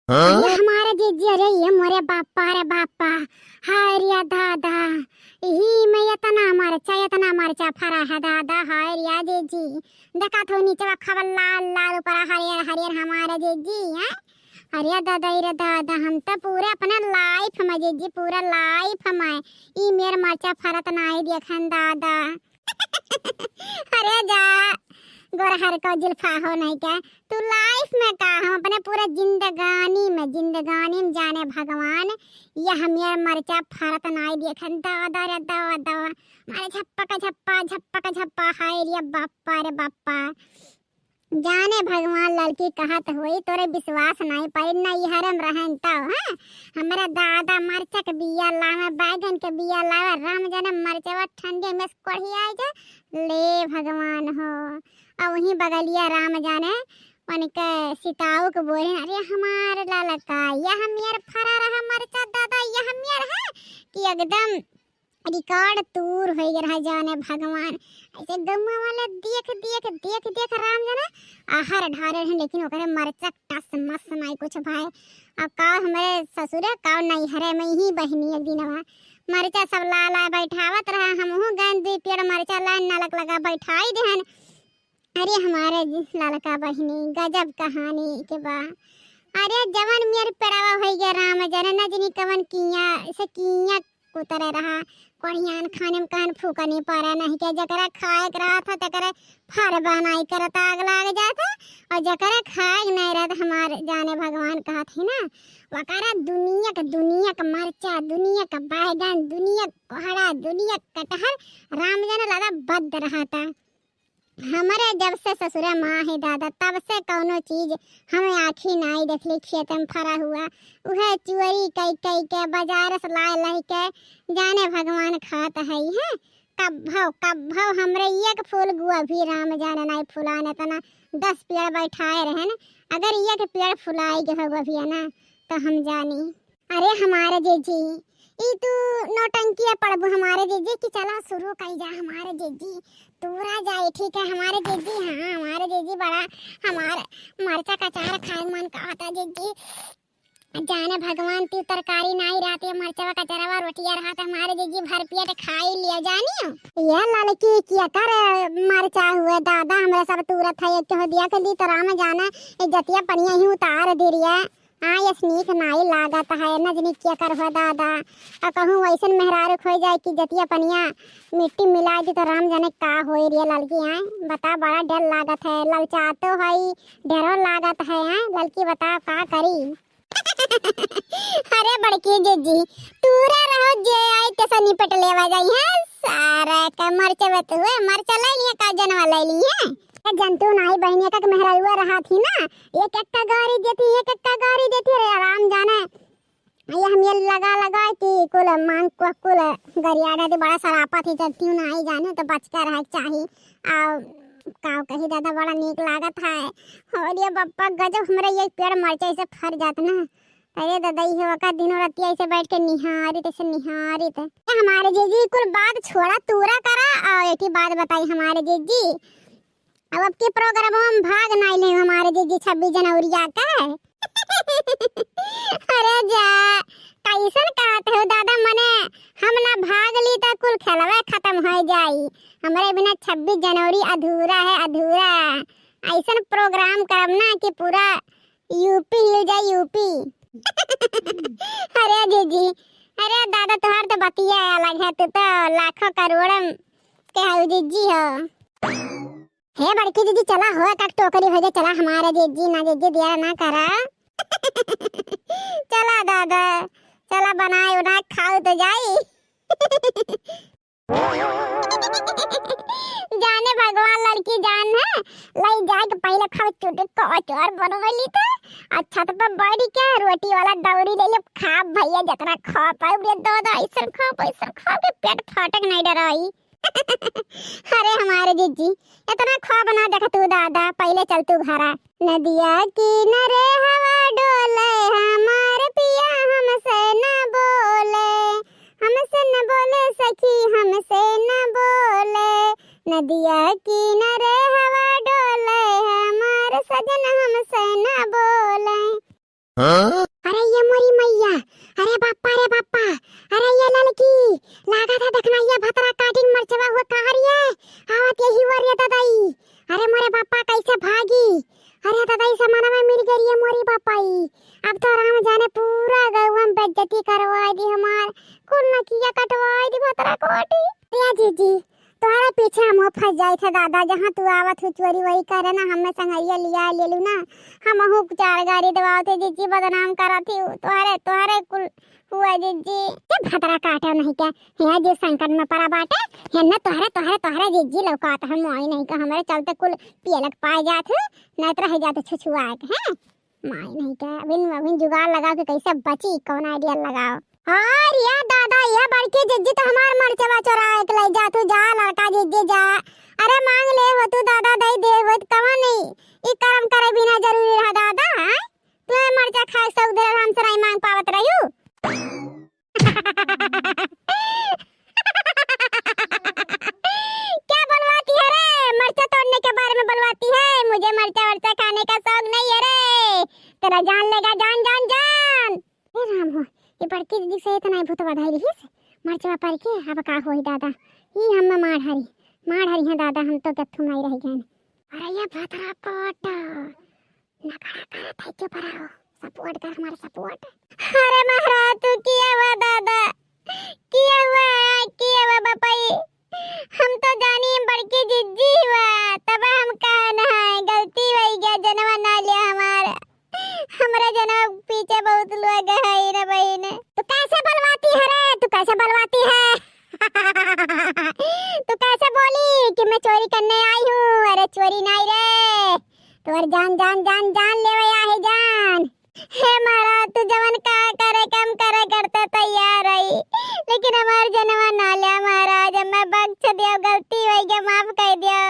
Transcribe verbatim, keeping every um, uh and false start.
हाँ? ये हमारे जीजी, अरे ये मोरे बापा रे बापा, हाय रे दादा, यही में इतना मरचा, इतना मरचा फरा है दादा, हाय रे जीजी। देखा थो नीचे खबर लाल लाल, ऊपर हरियर हरियर हमारे जीजी, हैं? अरे दादा, अरे दादा, हम तो पूरे अपने लाइफ में जीजी, पूरा लाइफ में ई मेर मरचा फरत नाई देखन दादा। अरे जा, गोरहर को जुल्फा हो नहीं क्या? तू लाइफ में का, हम अपने पूरे जिंदगानी में, जिंदगानी में जाने भगवान, यह मेर मरचा फरत नाई देखन दादा रे दादा। मारे झप्पा का झप्पा, झप्पा का झप्पा, हाय रे बाप्पा रे बाप्पा। जाने भगवान ललकी कहत होई, तोरे विश्वास नाई पड़ी, नैहरे में रहन तब, हाँ? हमरा दादा मरचा के बिया लावे, बैगन के बिया लावे, राम जाने मरचवा ठंडी में से कोढ़ियाई जा, ले भगवान हो। और वहीं बगलिया राम जाने उनके सिताऊ के बोले, "अरे हमार ललका, यह हमियर फरा रहा मरचा दादा, यह हमियर है कि एकदम रिकॉर्ड तूर होइ गया रहा जाने भगवान।" ऐसे गौवा वाले देख, देख, देख, देख राम जाने आहर ढारे हैं, लेकिन ओकरे मरचा टस मस नाई कुछ भाई। अब का हमरे ससुरे, का नैहरे में ही बहिनी एक दिनवा मरचा सब ला ला बैठावत रहा, हमहू गन दुई पेड़ मरचा लाइन नलक लगा बैठाई देहन। अरे हमारे जी ललका बहिनी, गजब कहानी के बा। अरे जवन मेर पेड़वा होइ गया राम जाने, न जनी कवन किया, ऐसे किया कुतरे रहा। कोढ़ियान खाने में कहन फूका नहीं पारा, नहीं के जकरा खाए के रहा था, तकरे फर बनाई करत आग लाग जात है, और जकरा खाए के नहीं रहत, हमार जाने भगवान कहत है ना, वकरा दुनिया के, दुनिया के मरचा, दुनिया के बैगन, दुनिया के कोहड़ा, दुनिया के कटहर, राम जाने लगा बद रहा था। हमरे जब से ससुरा माँ है दादा, तब से कौनो चीज हमें आँखी नाई देखली खेत में फरा हुआ। उहे चोरी कई कई के, बाजार से लाए लाई के, जाने भगवान खात है, हैं? कब्भौ, कब्भौ हमरे एक फूल गोभी राम जाने नाई फुलान, इतना दस पेड़ बैठाए रहन, अगर एक पेड़ फुलाई गए हो गोभिया ना, तो हम जानी। अरे हमारे जीजी, ई तू नौटंकी पड़बू हमारे जीजी कि चला शुरू कई जा हमारे जीजी, तूरा जाए, ठीक है हमारे जीजी। हाँ हमारे जीजी, बड़ा हमारे मरचा का अचार खाए मन कहता जीजी। जाने भगवान ती तरकारी नाई रहती, मरचवा का अचारवा रोटिया रहत, हमारे जीजी भर पेट खाई लिया जानियो। ये ललकी केकर मरचा हुए दादा, हमरा सब तूरत है, एक हो दिया के ली तो राम जाना, इज्जतिया पनिया ही उतार दे रिया। हाँ, ये स्नीक नाई लागत है, न जनी केकर हो दादा। और कहूँ वैसन मेहरारू खोई जाए कि जतिया पनिया मिट्टी मिला दी तो राम जाने का होई रे ललकी, हैं? बता, बड़ा डर लागत है, ललचातो है, डरो लागत है, हैं? ललकी बता का करी? अरे बड़की जीजी, तूरा रहो, जे आई तेसे निपट लेवा जाई, हैं? सारा का मरचवा हुए, मरचा ले लिए, का जनवा ले लिए। ए, जंतु नाई बहिनी, एक एक मेहरारुआ रहा थी ना, एक एक का गारी देती, एक एक का गारी देती रे, आराम जाने। ये हम ये लगा लगा कि कुल मांग को कुल गरिया रहती, बड़ा सरापा थी, जंतु नाई जाने तो बच के रहे के चाही। आ, काव कही दादा, बड़ा नीक लागत है। हो रे बप्पा, गजब हमरे ये पेड़ मरचा से फर जात ना। अरे दादा, ये वका दिनों राती ऐसे बैठ के निहारित, ऐसे निहारित। ए, हमारे जीजी, कुल बात छोड़ा, तूरा करा, और एक ही बात बताई हमारे जीजी। अब, अब के प्रोग्राम में भाग नाई ले हमारे जीजी छब्बीस जनवरिया का। अरे जा, कैसन कहत हो दादा, मने हम ना भाग ली तो कुल खेलवे खत्म हो जाई। हमरे बिना छब्बीस जनवरी अधूरा है, अधूरा। ऐसन प्रोग्राम करब ना कि पूरा यूपी हिल जाए, यूपी। अरे जीजी, अरे दादा, तोहार तो बतिया अलग है, तू तो लाखों करोड़ों के हऊ जीजी हो। हे बड़की जीजी, चला हो, एक टोकरी हो जाए, चला हमारे जीजी, ना जीजी, दिया ना करा। चला दादा, चला बनाए उनाए खाऊ तो जाई। जाने भगवान लड़की जान है, लई जाए के पहले खाओ चुटुक को अचार बनवा ली थे, आ छत पर बैठ के रोटी वाला दौरी ले ले, खा भैया जितना खा पाए, बोले दादा ऐसन खा, ऐसन खा के पेट फाटक नहीं डराई। अरे हमारे जीजी, इतना खा बना देख तू दादा, पहले चल तू घरा। नदिया किनारे हवा डोले, हमार पिया हमसे न बोले, हमसे न बोले सखी, हमसे न बोले। नदिया किनारे हवा डोले, हमार सजन हमसे न बोले। अरे ये मोरी मैया, अरे बाप्पा रे बाप्पा, अरे ये ललकी, लागत है देखना ये भतरा काटिन मरचवा हुआ कहाँ रही है, आवत यही वर रे ददाई। अरे मोरे बाप्पा कैसे भागी, अरे ददाई समनवा मिल गई ये मोरी बाप्पा ई। अब तो राम जाने पूरा गौवा में बेइज्जती करवाई दी हमार, कुल नकिया कटवाई दी भतरा काटी। या जीजी, तोहरे पीछे हम फंस जाई थे दादा, जहाँ तू आवत हु चोरी वही करे ना, हमें संगरिया लिया लेलू ना, हमहू चार गारी दबावत है जीजी, बदनाम करत ही तोहरे, तोहरे कुल हुआ जीजी। ये भतरा काटे नहीं क्या? यहाँ जे संकट में पड़ा बाटे, हेन्ने तोहरे, तोहरे, तोहरे जीजी लौकात है, मोई नहीं का हमरे चलते कुल पियलक पाए जात है, नहीं तो रह जाते छुछुआ के, हैं? माई नहीं का, अभिन, अभिन जुगाड़ लगा के कैसे बची, कौन idea लगाओ। और या दादा, या बड़की जिज्जी तो हमार मरचवा चोरा के ले जा, तू जा लड़का जिज्जी जा। अरे मांग ले हो तू दादा, दे दे हो, कवन नहीं, ई कर्म करे बिना जरूरी रहा दादा, हैं? तू मरचा खाए शौक दे, हम सराई मांग पावत रहियो। क्या बुलवाती है रे? मरचा तोड़ने के बारे में बुलवाती है? मुझे मरचा वर्चा खाने का शौक नहीं है रे। तेरा जान लेगा, जान, जान, जान। हे राम हो, ये बड़की दीदी से इतना ही भूत बधाई रही से। मरचवा पर के अब का होई दादा? ई हम मार हरी, मार हरी है दादा, हम तो गत्थू में ही रह गए। अरे ये भतरा कोट। नखरा करत है, चुप रहो, support कर हमारे support। अरे महाराज, तू किया हुआ दादा, किया हुआ, किया हुआ बपई, हम तो जानी हम बड़की जिज्जी हुआ, तब हम कहन है, गलती वही गया, जनवा ना लिया हमारा, हमरा जनवा पीछे बहुत लोग है रे बहिन। तू कैसे बलवाती है रे, तू कैसे बलवाती है? तू कैसे बोली कि मैं चोरी करने आई हूँ? अरे चोरी नहीं रे, तोर जान, जान, जान, जान लेवे आहे जान। हे महाराज, तू जवन का करे, कम करे करते तैयार रही, लेकिन हमार जनवा ना लिया महाराज, हमें बख्श दियो, गलती हो गया, माफ कर दियो।